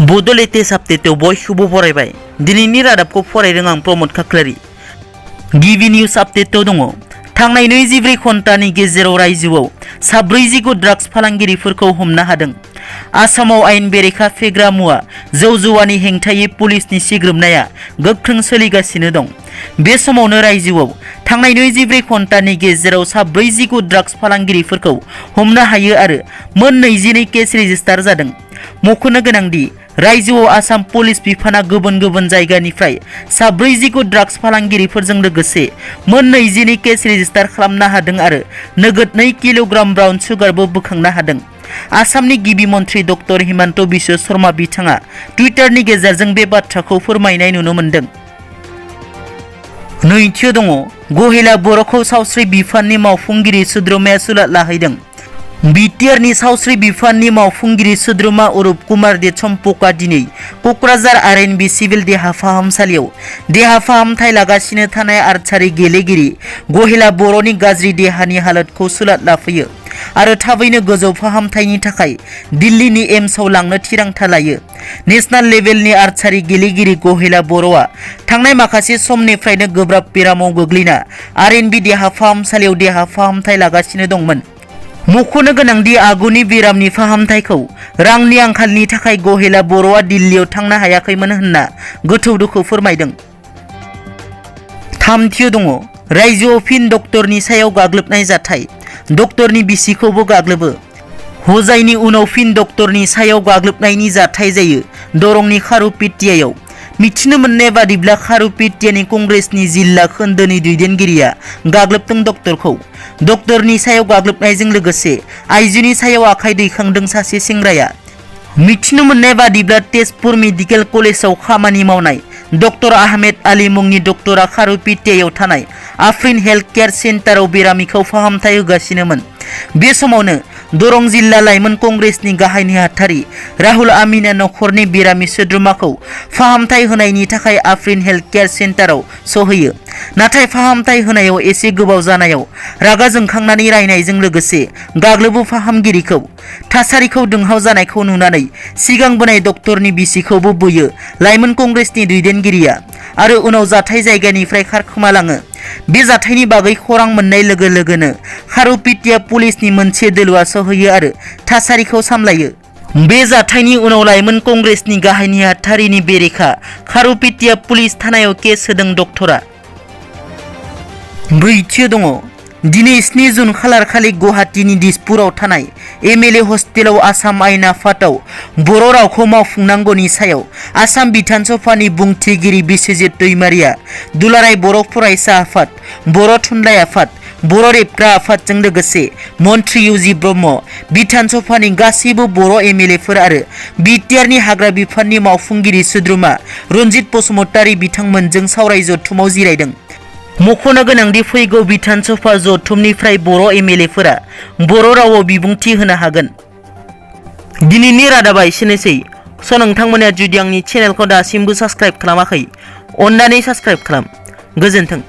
बड' लेटेस्ट आपडेटआव बयखौबो बरायबाय। दिनैनि रादाबखौ फरायदों आं प्रमद खाख्लारि। गिबि निउज आपडेटआव दङ। थांनाय 24 घन्टानि गेजेराव रायजोआव 47 ड्राग्स फालांगिरिफोरखौ हमनो हादों। आसामाव आयेन बेरेखा फेग्रा मुवा जौ जुवानि हेंथायै पुलिसनि सिग्रोमनाया गोख्रों सोलिगासिनो दं। बे समावनो रायजोआव थांनाय 24 घन्टानि गेजेराव 47 ड्राग्स फालांगिरिफोरखौ हमनो हायो आरो मोन 22 केस रेजिस्टार जादों। मख'नो गोनांदि रायजोआव आसाम पुलिस बिफाना गुबुन गुबुन जायगानिफ्राय 47 ड्राग्स फालांगिरिफोरजों लोगोसे मोन 22 केस रेजिस्टार खालामनो हादों आरो नोगोद 2 किल'ग्राम ब्राउन सुगारबो बोखांनो हादों। आसामनि गिबि मन्थ्रि डक्टर हिमन्त बिश्व शर्मा बिथाङा टुइटारनि गेजेरजों बे बाथ्राखौ फोरमायनाय नुनो मोन्दों। नैथियाव दङ। गहेला बर'खौ सावस्रि बिफाननि मावफुंगिरि सोद्रोमाया सुलाद लाहैदों। बिटिआरनि सावस्रि बिफाननि मावफुंगिरि सोद्रोमा अरुप कुमार देशमुखआ दिनै क'क्राझार आरएनबि सिभिल देहा फाहामसालियाव देहा फाहामथाय लागासिनो थानाय आर्चारि गेलेगिरि गहेला बर'नि गाज्रि देहानि हालोदखौ सुलाद लाफैयो आरो थाबैनो गोजौ फाहामथायनि थाखाय दिल्लीनि एम्सआव लांनो थिरांथा लायो। नेशनेल लेभेलनि आर्चारि गेलेगिरि गहेला बर'आ थांनाय माखासे समनिफ्रायनो गोब्राब बेरामाव गोग्लैना आरएनबि देहा फाहामसालियाव देहा फाहामथाय लागासिनो दंमोन। मख'नो गोनांदि आगुनि बेरामनि फाहामथायखौ रांनि आंखालनि थाखाय गहेला बर'आ दिल्लीयाव थांनो हायाखैमोन होनना गोथौ दुखु फोरमायदों। थामथियाव दङ। रायजोआव फिन डक्टरनि सायाव गाग्लोबनाय जाथाय। डक्टरनि बिसिखौबो गाग्लोबो। हजायनि उनाव फिन डक्टरनि सायाव गाग्लोबनायनि जाथाय जायो दरंनि खारुपेटियायाव। मिथिनो मोननाय बादिब्ला खारुपेटियानि कंग्रेसनि जिल्ला खोन्दोनि दैदेनगिरिया गाग्लोबदों डक्टरखौ। डक्टरनि सायाव गाग्लोबनायजों लोगोसे आइजोनि सायाव आखाइ दैखांदों सासे सेंग्राया। मिथिनो मोननाय बादिब्ला तेजपुर मेडिकेल कलेजाव खामानि मावनाय डक्टर आहमेद आली मुंनि डक्टरा खारुपेटियायाव थानाय आफ्रिन हेल्थ केयार सेन्टाराव बेरामिखौ फाहामथाय होगासिनोमोन। बे समावनो दरं जिल्ला लाइमोन कंग्रेसनि गाहाय नेहाथारि राहुल आमीना नखरनि बेरामि सोद्रोमाखौ फाहामथाय होनायनि थाखाय आफ्रिन हेल्थ केयार सेन्टाराव सहैयो। नाथाय फाहामथाय होनायाव एसे गोबाव जानायाव रागा जोंखांनानै रायनायजों लोगोसे गाग्लोबो फाहामगिरिखौ। थासारिखौ दुंहाव जानायखौ नुनानै सिगांबोनाय डक्टरनि बिसिखौबो बुयो लाइमोन कंग्रेसनि दैदेनगिरिया आरो उनाव जाथाय जायगानिफ्राय खारखोमालाङो। बे जाथायनि बागै खौरां मोननाय लोगो लोगोनो खारुपेटिया पुलिसनि मोनसे दोलोआ सहैयो आरो थासारिखौ सामलायो। बे जाथायनि उनाव लाइमोन कंग्रेसनि गाहाय नेहाथारिनि बेरेखा खारुपेटिया पुलिस थानायाव केस होदों डक्टरा। ब्रैथियाव दङ। दिनै 7 जुन खालारखालि गुवाहाटीनि दिसपुराव थानाय एमएलए हस्टेलाव आसाम आयेन आफादाव बर' रावखौ मावफुंनांगौनि सायाव आसाम बिधान सभानि बुंथिगिरि बिस्वजित दैमारिया दुलाराय बर' फरायसा आफाद, बर' थुनलाइ आफाद, बर' रेबग्रा आफादजों लोगोसे मन्थ्रि इउजि ब्रह्म, बिधान सभानि गासैबो बर' एमएलएफोर आरो बिटिआरनि हाग्रा बिफाननि मावफुंगिरि सोद्रोमा रन्जित बसुमतारी बिथांमोनजों सावराय जथुमाव जिरायदों। मख'नो गोनांदि फैगौ बिधान सभा जथुमनिफ्राय बर' एमएलएफोरा बर' रावाव बिबुंथि होनो हागोन। दिनैनि रादाबा एसेनोसै। नोंथांमोना जुदि आंनि चेनेलखौ दासिमबो साबस्क्राइब खालामाखै अन्नानै साबस्क्राइब खालाम। गोजोन्थों।